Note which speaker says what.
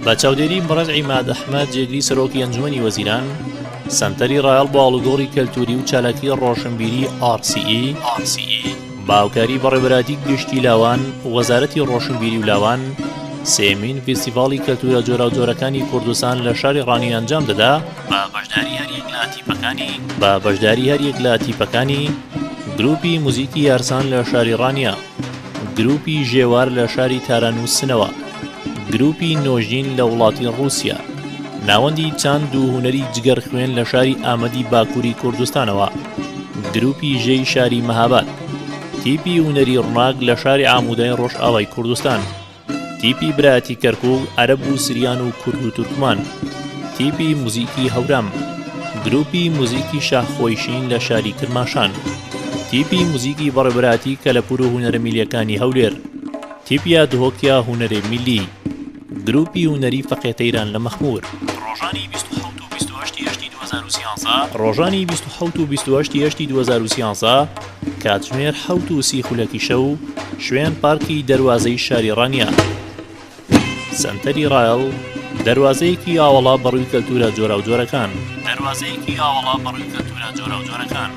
Speaker 1: بە چاودێری بەڕێز عیماد ئەحمەد جێگری سەرۆکی ئەنجومەنی وەزیران، سەنتەری ڕایەڵ بۆ ئاڵوگۆڕی کەلتوری و چالاکی ڕۆشنبیری RCE، بە هاوکاری بەڕێوەبەرایەتی گشتی لاوان، وەزارەتی ڕۆشنبیری و لاوان، سێیەمین فیستیڤاڵی کەلتورە جۆراوجۆرەکانی کوردستان لە شاری ڕانیە ئەنجام دەدا، بە بەشداری هەریەک لە تیپەکانی بە بەشداری هەریەک لە تیپەکانی گروپی موزیکی یارسان لە شاری ڕانیە، گروپی ژێوار لە شاری تاران و سنەوە، گروپی نۆژین لە وڵاتی ڕووسیا، ناوەندی چاند و هونەری جگەرخوێن لە شاری ئامەدی باکووری کوردستانەوە، گروپی ژێی شاری مەهاباد، تیپی هونەری ڕووناک لە شاری عامودای ڕۆژئاوای کوردستان. تیپی برایەتی کەرکوک، عەرەب و سریان و کورد و تورکمان، تیپی موزیکی هەورام، گروپی موزیکی شاه خۆیشین لە شاری کرماشان، تیپی موزیکی بەڕێوەبەرایەتی کەلەپوور و هونەرە میللیەکانی هەولێر، تیپیا دهۆکیا هونەرێ میللی، گروپی هونەری فەقێ تەیران لە مەخموور. ڕۆژانی 27 و 28 ی هەشتی 2013. ڕۆژانی 27 و 28 ی هەشتی 2013. کاتژمێر 7 و 30 خولەکی شەو، شوێن پارکی دەروازەی شاری ڕانیە. سەنتەری ڕایەڵ، دەروازەیەکی ئاوەڵا بەڕووی کەلتوورە جۆراوجۆرەکان. دەروازەیەکی ئاوەڵا بەڕووی کەلتوورە جۆراوجۆرەکان.